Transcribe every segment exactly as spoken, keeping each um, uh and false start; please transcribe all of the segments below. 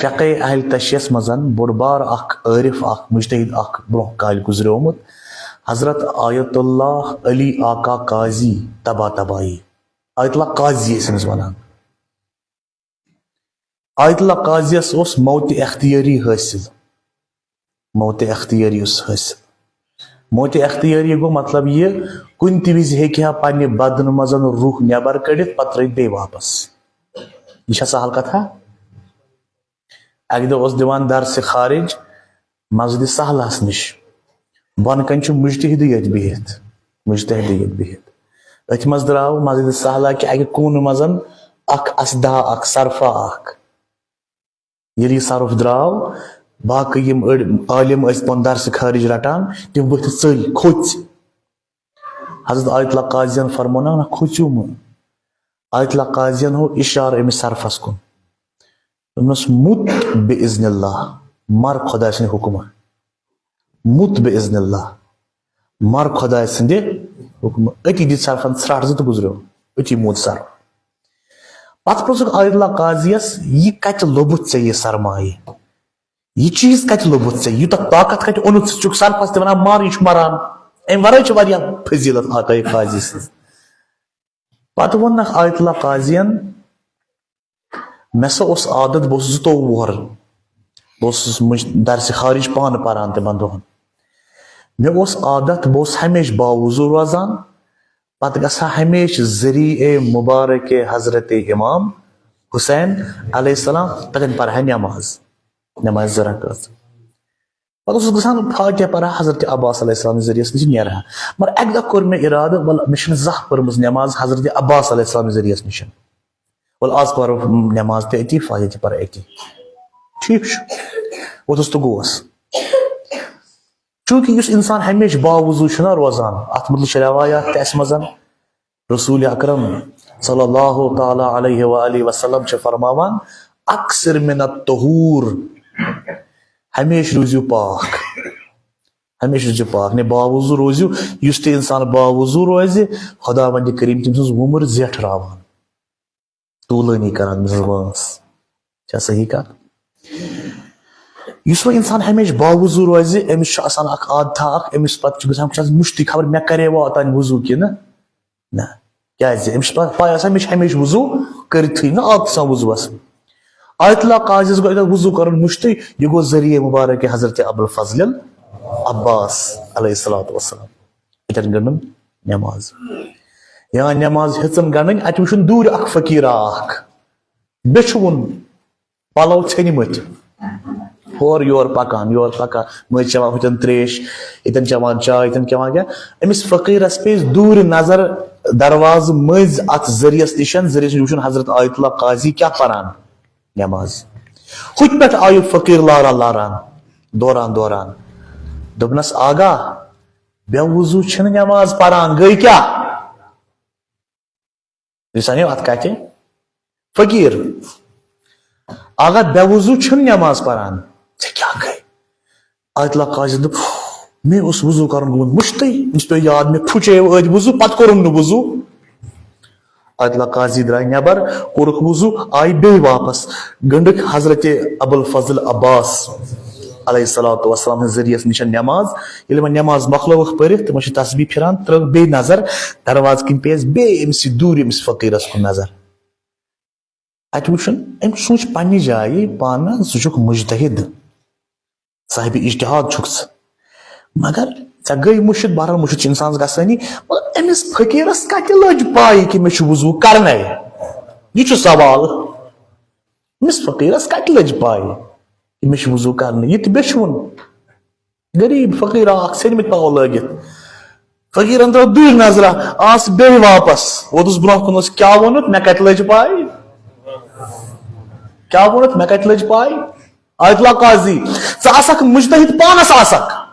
فقہ اہل تشیعس منٛز بوٚڑ بار اکھ عٲرف، اکھ مجتہد، اکھ برونٛہہ کالہِ گُزریومُت، حضرت آیت اللہ علی آقا قاضی طبع طبعی۔ آیت اللہ قاضی ٲسۍ أمِس ونان۔ آیت اللہ قاضیس اوس موت اختیٲری حٲصِل۔ موت اختیٲری اوس حٲصِل۔ موت اختیٲری گوٚو مطلب یہِ، کُنہِ تہِ وِزِ ہیٚکہِ ہا پننہِ بدنہٕ منٛز روح نٮ۪بر کٔڑِتھ، پتہٕ ترٲوِتھ بیٚیہِ واپس۔ یہِ چھا سہل کتھا؟ اکہِ دۄہ اوس دِوان درسِ خارج مسجد سہلس نِش۔ بۄنہٕ کنہِ چھُ مجتہدٕے یٲتۍ بِہِتھ، مجتہدٕے یٲتۍ بِہِتھ۔ أتھۍ منٛز درٛاو مسجد سہلہ کہِ اکہِ کوٗنہٕ منٛز اکھ اسدا اکھ، صرفہ اکھ۔ ییٚلہِ یہِ صرف درٛاو، باقٕے یِم أڑۍ عٲلِم ٲسۍ پَنُن درسِ خارج رَٹان، تِم ؤتھۍ ژٔلۍ، کھوٚژۍ۔ حضرت آیت اللہ قاضین فرمونکھ، "نہ، کھوژِو مہٕ۔" آیت اللہ قاضین ہوو اِشارٕ أمِس صرفس کُن۔ دوٚپنَس، "مُت بِإِذْنِ اللَّهِ، مَر خۄداے سٕنٛدِ حُکمہٕ۔" مُت بِإِذْنِ اللَّهِ، مَر خۄداے سٕنٛدِ حُکمہٕ۔ أتی دِتۍ صرفن ژھرٛٹھ زٕ تہٕ گُزریو، أتی موٗد صرف۔ پتہٕ پرٛژھُکھ آیت اللہ قاضیَس، "یہِ کتہِ لوٚبُتھ ژےٚ یہِ سرمایہِ؟ یہِ چیٖز کتہِ لوٚبُتھ ژےٚ؟ یوٗتاہ طاقت کتہِ اوٚنُتھ؟ ژٕ چھُکھ صرفس تہِ وَنان، 'مَر، یہِ چھُ مَران.' اَمہِ ورٲے چھِ واریاہ فضیلت آقای قاضی سٕنٛز۔" پتہٕ ووٚننکھ آیت اللہ قاضین، "مےٚ سا اوس عادت، بہٕ اوسُس زٕتووُہ وُہر، بہٕ اوسُس مُج-، درسِ خارج پانہٕ پران تِمن دۄہن۔ مےٚ اوس عادت، بہٕ اوسُس ہمیشہِ باوضوٗ روزان، پتہٕ گژھٕ ہا ہمیشہِ ذریعہ مبارک حضرت امام حسین علیہ السلام، تتٮ۪ن پرٕ ہا نٮ۪ماز، نٮ۪مازِ زٕ رکٲژ۔ پتہٕ اوسُس گژھان فاتحہ پرٕ ہا حضرت عباس علیہ السلام ذریعس نِش نیرٕ ہا۔ مگر اکہِ دۄہ کوٚر مےٚ ارادٕ، وَلہٕ، مےٚ چھنہٕ زانٛہہ پٔرمٕژ نٮ۪ماز حضرت عباس علیہ السلام ذریعس نِش۔ وَلہٕ، آز پرو نٮ۪ماز تہِ أتی، فاتحہ تہِ پرٕ أتی۔" ٹھیٖک چھُ، ووٚتھُس تہٕ گوس۔ چوٗنٛکہِ یُس اِنسان ہمیشہِ باوضوٗ چھُنہ روزان، اَتھ مُتعلِق چھِ رٮ۪وایات تہِ اَسہِ منٛز۔ رسول اکرم صلی اللہ تعالیٰ علیہ وآلہ وسلم چھِ فرماوان، "اکثر من الطہور"، ہمیشہِ روٗزِو پاک، ہمیشہِ روٗزِو پاک، نے باوضوٗ روٗزِو۔ یُس تہِ اِنسان باوضوٗ روزِ، خداوندِ کریم تٔمۍ سٕنٛز وُمر زیٹھراوان۔ طوٗلٲنی کران أمۍ سٕنٛز وٲنٛس۔ چھا صحیح کتھ؟ یُس وۄنۍ انسان ہمیشہِ باوضوٗ روزِ، أمِس چھُ آسان اکھ عادتھا اکھ، أمِس پتہٕ چھُ گژھان، بہٕ چھُس مُشتٕے، خبر مےٚ کرے وۄنۍ اوٚتانۍ وضوٗ کِنہٕ نہ۔ کیازِ؟ أمِس چھِ پتہٕ پاے آسان، مےٚ چھُ ہمیشہِ وضوٗ کٔرِتھٕے، نہ عادت آسان وضوٗوس۔ آیت اللہ قاضیس گوٚو اَتہِ وضوٗ کرُن مُشتٕے، یہِ گوٚو ذٔریعہٕ مُبارک حضرت ابوالفضل عباس علیہ الصلوۃ والسلام۔ اتٮ۪ن گٔنٛڈٕن نٮ۪ماز۔ یا نٮ۪ماز ہیٚژٕن گنٛڈٕنۍ، اتہِ وٕچھُن دوٗرِ اکھ فقیٖرا اکھ، بیٚچھوُن، پلو ژھیٚنمٕتۍ، ہورٕ یورٕ پکان، یورٕ پکان، مٔنٛزۍ چٮ۪وان ہُتٮ۪ن تریش، ییٚتٮ۪ن چٮ۪وان چاے، ییٚتٮ۪ن چٮ۪وان کینٛہہ۔ أمِس فقیٖرس پیٚیہِ دوٗرِ نظر، دروازٕ مٔنٛزۍ اتھ ذٔریعس نِش، ذٔریعس نِش وٕچھُن حضرت آیت اللہ قاضی کیٛاہ پران نٮ۪ماز۔ ہُتہِ پٮ۪ٹھ آو یہِ فقیٖر لاران لاران، دوران دوران۔ دوٚپنس، "آغا، بے وضوٗ چھِنہٕ نٮ۪ماز پران، گٔے کیٛاہ؟" تُہۍ سَنیو اَتھ کَتھِ؟ فقیٖر، "آغا، بے وضوٗ چھِنہٕ نٮ۪ماز پران، ژےٚ کیٛاہ گٔے؟" آیت اللہ قاضی دوٚپ، "مےٚ اوس وضوٗ کرُن گوٚمُت مُشتٕے، أمِس پیوٚو یاد، مےٚ پھُچیو أتھۍ وضوٗ، پتہٕ کوٚرُم نہٕ وضوٗ۔" آیت اللہ قاضی درٛاے نٮ۪بر، کوٚرُکھ وضوٗ، آیہِ بیٚیہِ واپس، گٔنٛڈٕکھ حضرت ابوالفضل عباس علیہ الصلوۃ والسلام ہٕنٛدِ ذٔریعس نِش نٮ۪ماز۔ ییٚلہِ وۄنۍ نٮ۪ماز مۄکلٲوٕکھ پٔرِتھ، تِمن چھِ تسبیح پھِران، ترٛٲوٕکھ بیٚیہِ نظر، دروازٕ کِنۍ پیٚیَس بیٚیہِ أمِس یہِ دوٗرِ أمِس فقیٖرس کُن نظر۔ اَتہِ وٕچھُن، أمۍ سوٗنٛچ پننہِ جایہِ پانہٕ، ژٕ چھُکھ مُجتہِد، صاحبِ اجتہاد چھُکھ ژٕ۔ مگر ژےٚ گٔے مُشِد، بہرحال مُشِد چھُ اِنسانَس گژھٲنی۔ مگر أمِس فقیٖرَس کَتہِ لٔج پَے کہِ مےٚ چھُ وضوٗ کَرنَے؟ یہِ چھُ سوال۔ أمِس فقیٖرَس کَتہِ لٔج پَے کہِ مےٚ چھُ وضوٗ کَرنَے؟ یہِ تہِ بیٚچھوُن۔ غریٖب فقیٖر اَکھ، ژھیٚنمٕتۍ پَلو لٲگِتھ۔ فقیٖرَن ترٛٲو دوٗرِ نظرہ، آس بیٚیہِ واپس۔ ووتُس برٛونٛہہ کُن، اوس، "کیٛاہ ووٚنُتھ؟ مےٚ کَتہِ لٔج پَے؟ کیٛاہ ووٚنُتھ؟ مےٚ کَتہِ لٔج پَے؟" آیت اللہ قاضی، ژٕ آسکھ مُجتہِد، پانَس آسکھ۔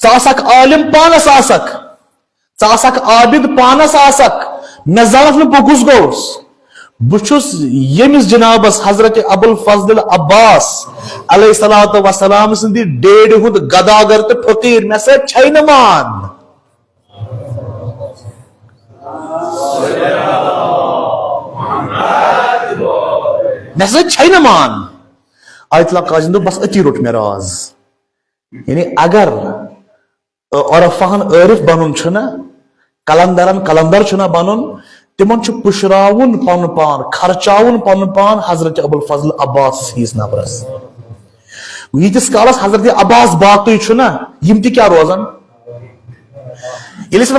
ژٕ آسکھ عالم، پانَس آسکھ۔ ژٕ آسکھ عابد، پانَس آسکھ۔ مےٚ زانَکھ نہٕ بہٕ کُس گوٚوُس۔ بہٕ چھُس ییٚمِس جنابَس حضرت ابوالفضل عباس علیہ الصلوۃ والسلام سٕنٛدِ ڈیڈِ ہُنٛد گداگر تہٕ فقیٖر۔ مےٚ سۭتۍ چھَے نہٕ مان۔ مےٚ سۭتۍ چھَے نہٕ مان۔ آیت اللہ قاضی دوٚپ، بس أتی روٚٹ مےٚ راز۔ یعنی اگر عرفاہن عارف بنُن چھُنہ، قلندرن قلندر چھُنہ بنُن، تِمن چھُ پُشراوُن پنُن پان، خرچاوُن پنُن پان حضرت ابو الفضل عباس ہِوِس نفرس۔ ییٖتِس کالس حضرت عباس باقٕے چھُنہ، یِم تہِ کیٛاہ روزن؟ ییٚلہِ أسۍ